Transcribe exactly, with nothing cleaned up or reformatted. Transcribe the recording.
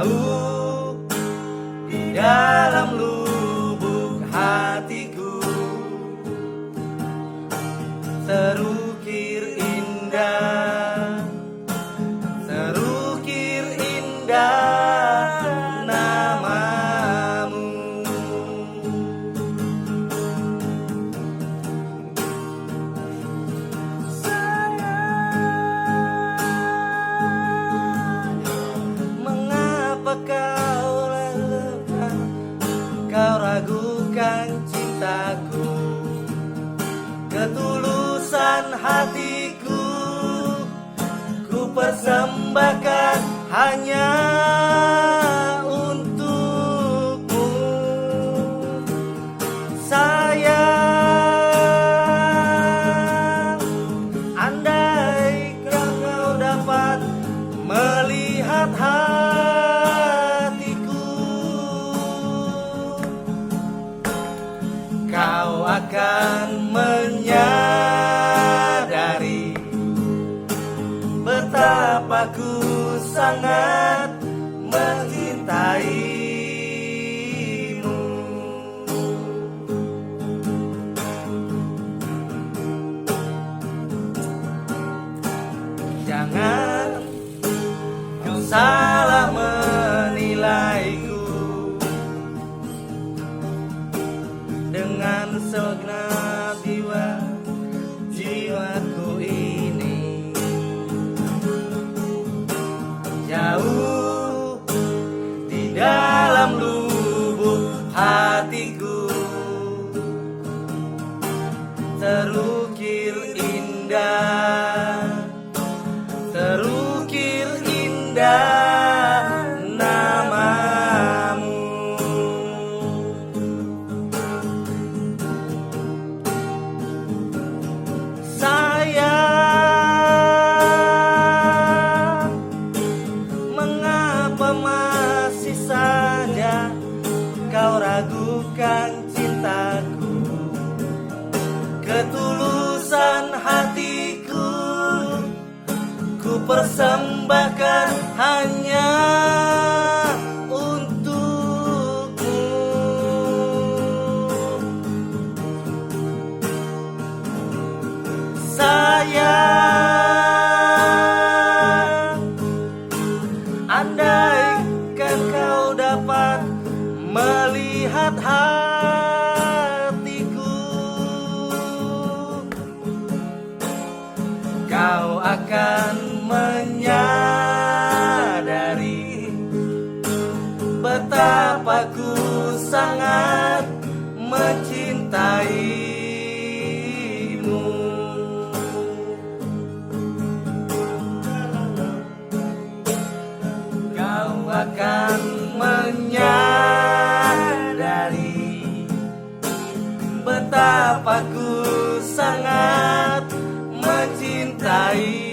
Jauh di dalam lubuk hatiku, terukir indah, terukir indah namamu. Sayang, mengapa kau lelehkan, kau ragukan cintaku? Ketulusan hatiku ku persembahkan hanya untukmu. Sayang, andai kau dapat melihat hatiku, kau akan menyadari betapa ku sangat mencintaimu. Jangan kau salah menilaiku dengan segenap jiwa, jiwaku ini. Jauh di dalam lubuk hatiku, terukir indah, terukir indah namamu. Sayang, mengapa masih saja kau ragukan cintaku? Ketulusan hatiku ku persembahkan hanya untukmu. Sayang, andaikan kau dapat melihat hatiku, kau akan menyadari betapa ku sangat mencintaimu. Kau akan menyadari betapa ku sangat mencintaimu.